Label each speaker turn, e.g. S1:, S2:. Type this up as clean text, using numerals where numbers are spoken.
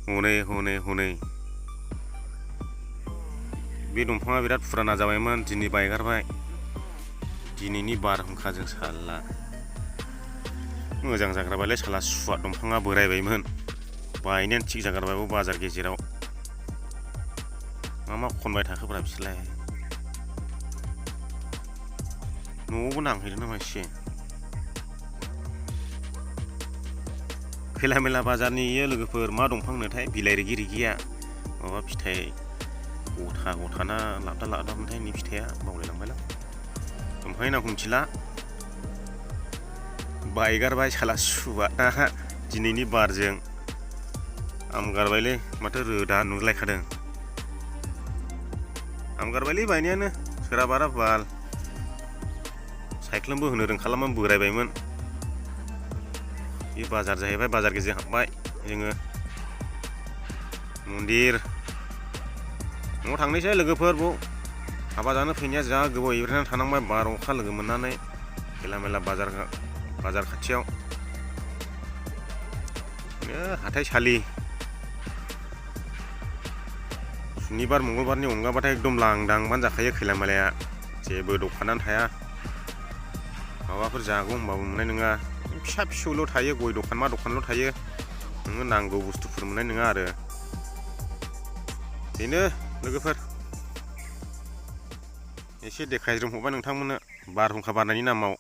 S1: हनै बे दंफाङा बिराद फुराना जाबायमोन, दिनै बायगारबाय। दिनैनि बारहुंखाजों साला मोजां जाग्राबालाय साला सुवा दंफाङा बोरायबायमोन, बायनायानो थिग जागारबाय बाजार गेजेराव। मा खनबाय थाखोब्रा बिसोरलाय, न'आवबो नांहैदों नामा एसे। खैला मैला बाजारनि इयो लोगोफोर मा दंफां होनोथाय, बिलाइ रिगि रिगिया, माबा फिथाइ गथा ना लाबदा नि फिथाइया बावलायलांबायलां, दंफांनि नामखौ मिथिला। बायगारबाय साला सुवा दिनैनि बारजों। हामगारबायलै माथो रोदा नुलायखादों। हामगारबायलै बायनायानो, सोराबारा बाल साइख्लोमबो होनो रोंखालामोन, बोरायबायमोन। बे बाजार जाहैबाय, बाजार गेजेर हाबबाय जोङो। मन्दिर न'आव थांनोसै लोगोफोर, बाव हाबा जानो फैनाया जा गोबाव एब्रेनानै थानांबाय बार अखा लोगो मोननानै। खैला मैला बाजार खाथियाव हाथाइसालि। सुनिबार मंगलबारनि अनगाबाथाय एकदम लांदांबानो जाखायो खैला मैलाया, जेबो दखानानो थाया। माबाफोर जागौ होनबाबो मोननाय नङा, फिसा फिसौल' थायो, गय दखान मा दखानल' थायो। नोङो नांगौ बुस्थुफोर मोननाय नङा आरो। बेनो लोगोफोर, एसे देखायज्रोमहरबाय नोंथांमोननो बारहुंखा बारनायनि नामाव।